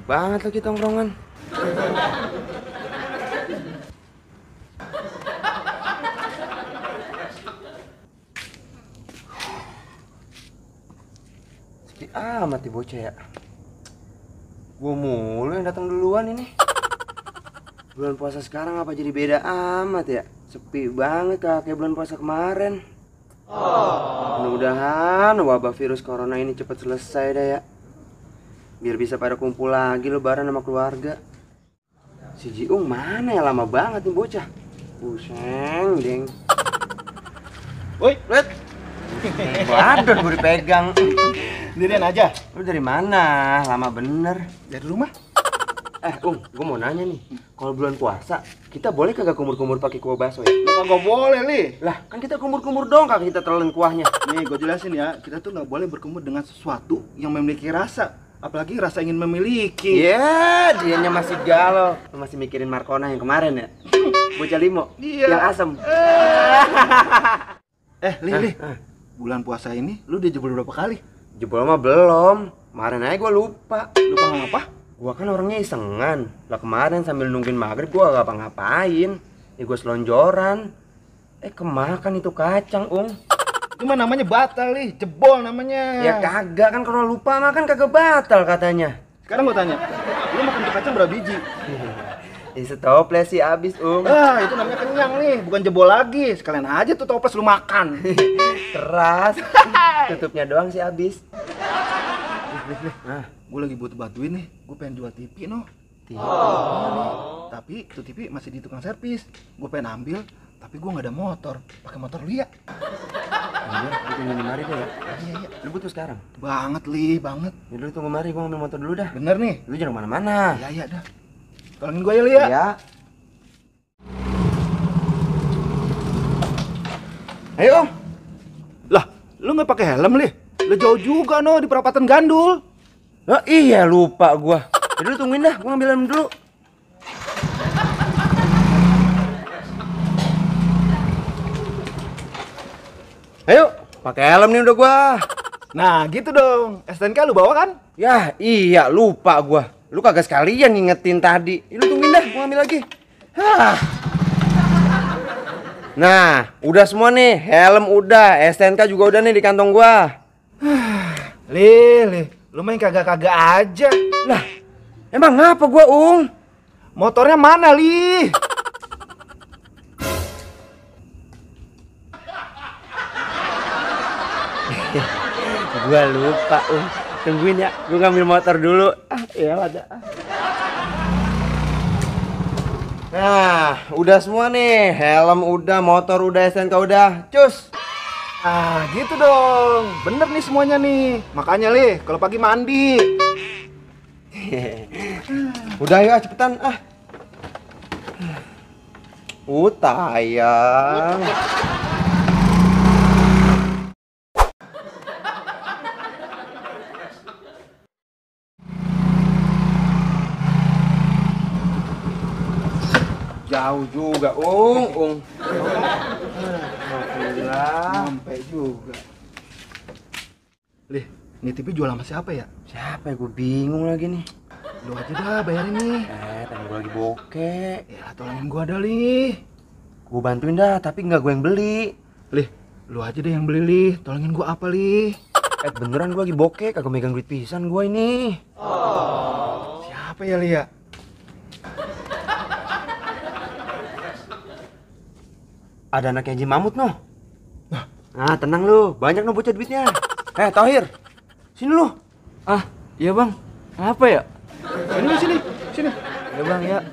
banget lagi tongkrongan. Sepi amat nih bocah ya. Gua mulu yang datang duluan ini. Bulan puasa sekarang apa jadi beda amat ya? Sepi banget kayak bulan puasa kemarin. Mudah-mudahan wabah virus corona ini cepat selesai dah ya. Biar bisa pada kumpul lagi lebaran sama keluarga. Si Jiung mana ya, lama banget nih bocah. Buseng, deng. Woi, Lihat. Badan gue dipegang. sendirian aja. Lu dari mana? Lama bener. Dari rumah. Gue mau nanya nih. Kalau bulan puasa, kita boleh kagak kumur-kumur pakai kuah bakso ya? Lu kagak boleh, Li. Lah, kan kita kumur-kumur dong, kagak kita telan kuahnya. Nih, gue jelasin ya. Kita tuh nggak boleh berkumur dengan sesuatu yang memiliki rasa. Apalagi rasa ingin memiliki. Iya, dianya masih galau. Lu masih mikirin Markona yang kemarin ya? Bocah limo, Iya. yang asem. Li. Bulan puasa ini lu udah jebol berapa kali? Jebol mah belum. Kemarin aja gue lupa. Lupa ngapa? Gua kan orangnya isengan. Lah kemarin sambil nungguin maghrib gua gak ngapa-ngapain. Ya gua selonjoran. Kemakan itu kacang, Cuma namanya batal, Li. Jebol namanya. Ya kagak, kan kalau lupa makan kagak batal katanya. Sekarang gue tanya, lu makan tuh kacang berapa biji? Setoples sih abis, Itu namanya kenyang nih, bukan jebol lagi. Sekalian aja tuh toples lu makan. Keras. Tutupnya doang sih abis. Nah, gue lagi butuh bantuin nih. Gue pengen jual TV, no. TV. Iya nih. Tapi itu TV masih di tukang servis. Gue pengen ambil, tapi gue nggak ada motor. Pakai motor lu ya? Udah, lu tunggu di mari deh ya. Iya. Lu butuh sekarang? Banget, Li, banget. Ya lu tunggu mari, gua ngambil motor dulu dah. Bener nih. Lu jangan kemana-mana. Iya, dah. Tolongin gue ya, Li ya. Ya. Ayo, Om. Lah, lu nggak pakai helm, Li? Lu jauh juga, no, di perapatan Gandul. Oh, iya lupa gua. Jadi lu tungguin dah, gua ngambil helm dulu. Ayo, pakai helm nih udah gua. Nah, gitu dong. STNK lu bawa kan? Ya, iya lupa gua. Lu kagak sekalian ngingetin tadi. Lu tungguin dah, gua ambil lagi. Hah. Nah, udah semua nih. Helm udah, STNK juga udah nih di kantong gua. Li, lu main kagak-kagak aja. Lah, emang ngapa gua, Motornya mana, Li? Gua lupa, Tungguin ya, gua ngambil motor dulu. Ya ada. Nah, udah semua nih. Helm udah, motor udah, STNK udah. Cus. Nah, gitu dong. Bener nih semuanya nih. Makanya, Li, kalau pagi mandi. Udah ya, cepetan. Tayang. Jauh juga, Alhamdulillah. Sampai juga. Li, ini TV jual sama siapa ya? Siapa ya? Gue bingung lagi nih. Lu aja dah bayarin nih. Tadi gue lagi bokeh. Ya, tolongin gua dah, Li. Gue bantuin dah, tapi nggak gue yang beli. Li, lu aja deh yang beli, Li. Tolongin gua apa, Li? Beneran gue lagi bokeh, kagak megang duit pisan gue ini. Siapa ya, Li ya? Ada anaknya Haji Mamut noh. Nah, tenang lu, banyak noh bocah duitnya. Tohir, sini lu. Iya bang, apa ya? Sini. Ya bang ya.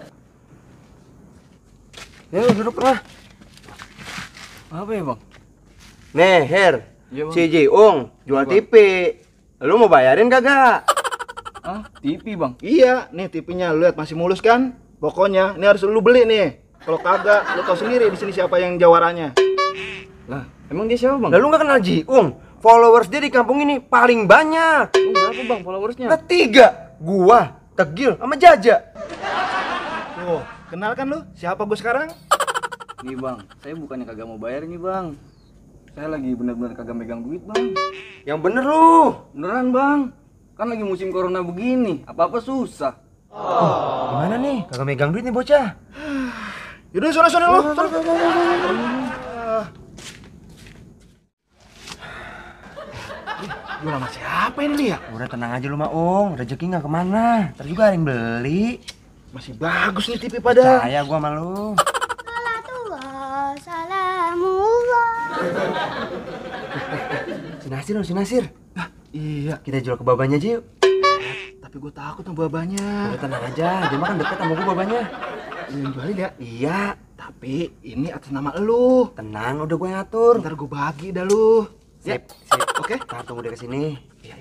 Ya lu duduk lah. Apa ya bang? Nih, Her, Iya, Bang. si Jiung jual Iya, Bang. TV. Lu mau bayarin kagak? TV bang. Iya, nih TV-nya lu lihat masih mulus kan? Pokoknya ini harus lu beli nih. Kalau kagak, lu tau sendiri di sini siapa yang jawaranya. Lah, emang dia siapa bang? Lalu nggak kenal Jiung? Followers dia di kampung ini paling banyak. Berapa bang followersnya? Lah 3, gua, Tegil, sama Jaja. Tuh, kenal kan lu? Siapa gue sekarang? Nih bang, saya bukannya kagak mau bayar nih bang. Saya lagi bener-bener kagak megang duit bang. Yang bener lu. Beneran bang. Kan lagi musim corona begini, apa-apa susah. Gimana nih? Kagak megang duit nih bocah. Yaudah, sono lu. Sono. Lu nama siapa ini nih ya? Udah tenang aja lu Maung, rezeki nggak kemana. Ntar juga ada yang beli. Masih bagus nih TV pada. Percaya gua sama lu. Salatullah, salamullah. Si Nasir lu, si Nasir. Ah, iya. Kita jual ke babanya aja yuk. Tapi gue takut sama babanya. Udah tenang aja, dia mah kan deket sama gua babanya. Lu yang jualin ya? Iya, Tapi ini atas nama lu. tenang udah gua yang atur. Ntar gue bagi dah lu. Sip, Ya. sip. Oke? Ntar tunggu dia kesini. Iya.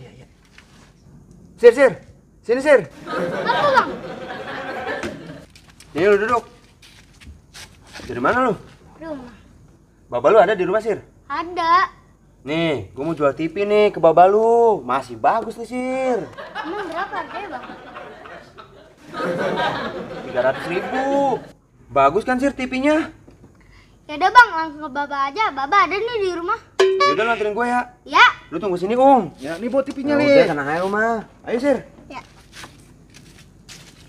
Sir, Sir. Sini, Sir. Apa bang? Nih lu duduk. Dari mana lu? Rumah. Baba lu ada di rumah, Sir? Ada. Nih, gua mau jual TV nih ke baba lu. Masih bagus nih, Sir. Emang berapa harganya bang? 300.000. Bagus kan, Sir, TV-nya? Ya udah bang, langsung ke Baba aja. Baba ada nih di rumah. Yaudah, lu anterin gua ya. Ya. Lu tunggu sini, Ung. Ya, nih buat TV-nya Udah, nih. tenang aja lu mah. Ayo, Sir. Ya.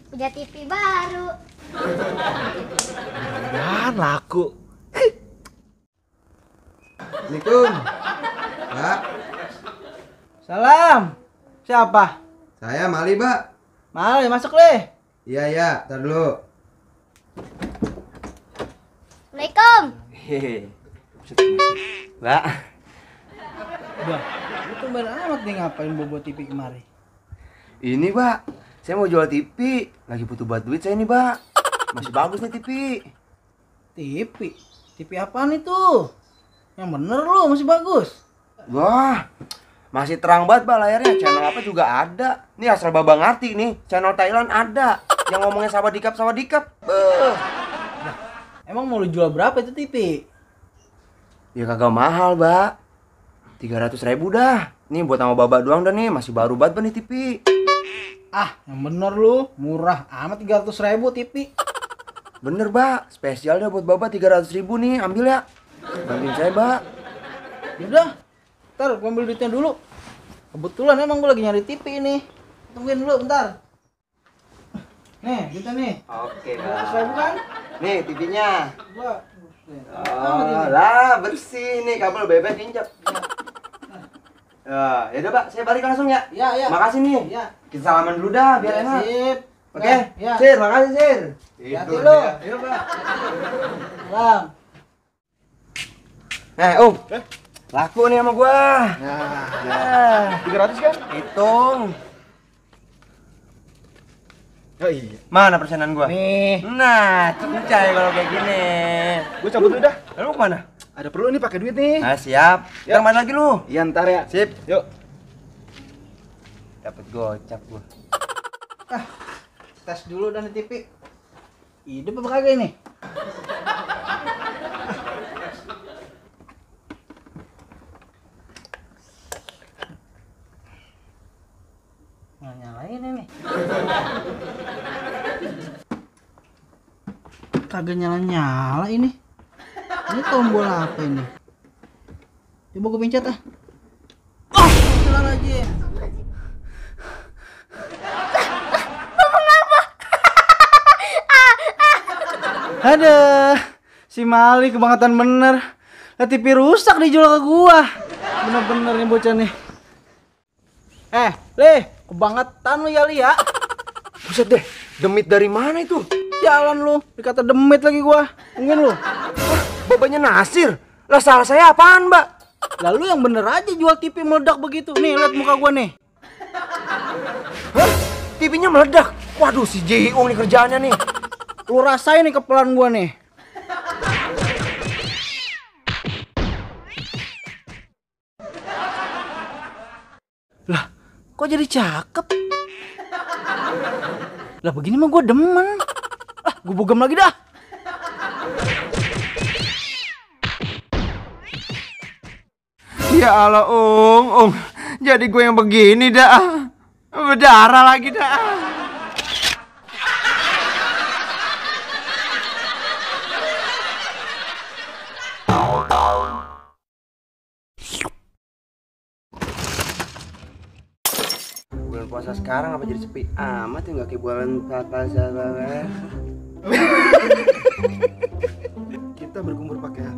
Punya TV baru. Mudah-mudahan laku. Assalamualaikum. Pak, Salam. Siapa? saya Mali, Pak. Mali, masuk leh. Iya, tar dulu. Assalamualaikum. Hehehe. Mbak, Udah. Lu tumben amat nih ngapain bobo TV kemari? ini, Pak. Saya mau jual TV. Lagi butuh buat duit saya nih, Pak. Masih bagus nih TV. TV? TV apaan itu? Yang bener lu, masih bagus. Wah, masih terang banget, Pak, layarnya. Channel apa juga ada. Nih asal Babang ngerti nih, channel Thailand ada. Yang ngomongnya sawadikap. Emang mau lu jual berapa itu TV? Ya kagak mahal, Mbak. 300.000 dah. Nih buat sama Baba doang dah nih, masih baru banget nih TV. Ah, yang bener lu, murah amat 300.000 TV. Bener, Mbak. Spesial dah buat Baba 300.000 nih, ambil ya. Bantuin saya, Mbak. Yaudah, ntar gua ambil duitnya dulu. Kebetulan emang gua lagi nyari TV ini. Tungguin dulu bentar. Nih, duitnya nih. Oke, 300.000 kan? Nih TV-nya. Gua. Oh, lah bersih nih, kabel bebek injak. Ya udah, Pak, saya balik langsung ya. Iya. Makasih nih. Iya. Kita salaman dulu dah biar Ya, enak. sip. Oke. Ya. Sir, makasih, Sir. Hati lu. Iya, Pak. Salam. Laku nih sama gua. Nah, 300 kan? Hitung. Oh iya. Mana persenan gua? Nih. Nah, cincay kalau kayak gini. Gue cabut dulu dah. Lalu mau kemana? Ada perlu nih pakai duit nih. Nah, siap. Ya. Yang mana lagi lu? Iya, ntar ya. Sip. Yuk. Dapat gocap gua. Tes dulu dan TV. Hidup apa kagak ini? Nggak nyalain ini. Kagak nyala-nyala ini. Ini tombol apa ini? Coba gue pencet ah. Oh, salah lagi. Aduh, si Mali kebangetan bener. Lah TV rusak dijual ke gua. Bener-bener nih bocah nih. Leh, kebangetan lu ya, Li ya. Buset deh, demit dari mana itu? Jalan lu, dikata demit lagi gua. Mungkin lu. Babanya Nasir. Lah salah saya apaan, Mbak? Lalu yang bener aja jual TV meledak begitu. Nih, lihat muka gua nih. Hah? TV-nya meledak. Waduh, si Jiung nih kerjaannya nih. Lu rasain nih kepelan gua nih. Lah, kok jadi cakep? Lah begini mah gua demen. Ah, gua bogem lagi dah. Ya Allah, Ung. Jadi gue yang begini dah. Berdarah lagi dah. Bulan bulan puasa sekarang apa jadi sepi amat ya, nggak kayak bulan puasa banget. Kita berkumur pakai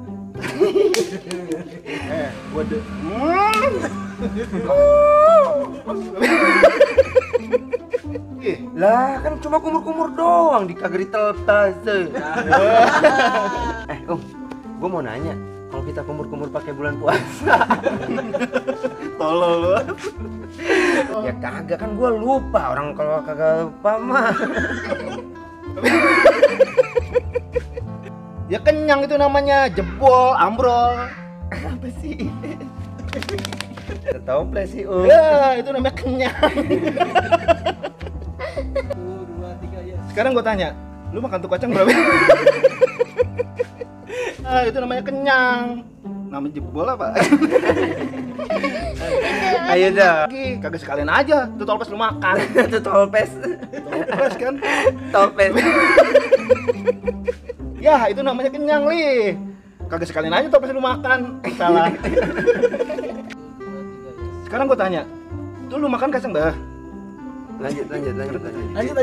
gua Lah kan cuma kumur-kumur doang, kagak ditelepon. Gua mau nanya, kalau kita kumur-kumur pakai bulan puasa, tolol lu. ya kagak kan gua lupa, orang kalau kagak lupa mah. Ya kenyang itu namanya, jebol, ambrol. Apa sih? Ketoples sih, Ya, itu namanya kenyang. 1, 2, 3 yes. Sekarang gua tanya, lu makan tuh kacang berapa? Itu namanya kenyang. Namanya jebol apa? Ayo dah. Lagi, kagak sekalian aja, tuh tolpes lu makan. Itu toples. Tolpes kan? Toples. Ya, itu namanya kenyang, Li. Kagak sekalian aja toples lu makan. Salah. 1, 2, 3 yes. Sekarang gua tanya, tuh lu makan kacang dah? Lanjut. Lanjut. Ayo.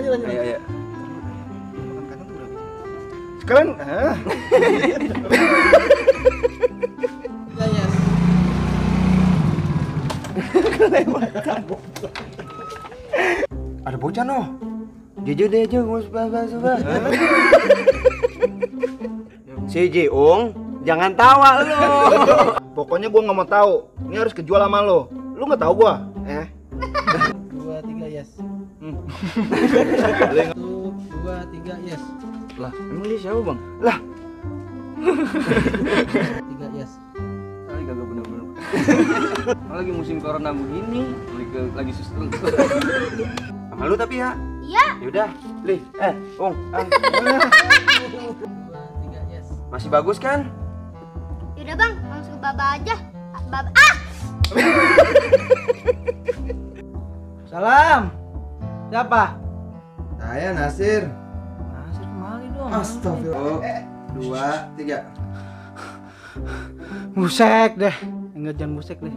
Makan kacang tuh berapa? Sekarang, 3 yes. Ada bocah noh. Jujur deh aja, gue suka. Si Jeong, jangan tawa lu. pokoknya gua nggak mau tahu. Ini harus kejual sama lo. Lu nggak tahu gua? 2, 3 yes. 1, 2, 3 yes. Lah, emang dia siapa bang? 3 yes. Kali kagak bener-bener. Lagi musim corona begini, lagi suster. Sama lu tapi ya. Iya. Yaudah, Li, Ung, 2, 3 yes. masih bagus kan? Yaudah bang, langsung ke baba aja. Baba. Salam. Siapa? Saya Nasir. Nasir kemari dong. Astagfirullah. 2, 3. Busek deh. Enggak, jangan busek deh.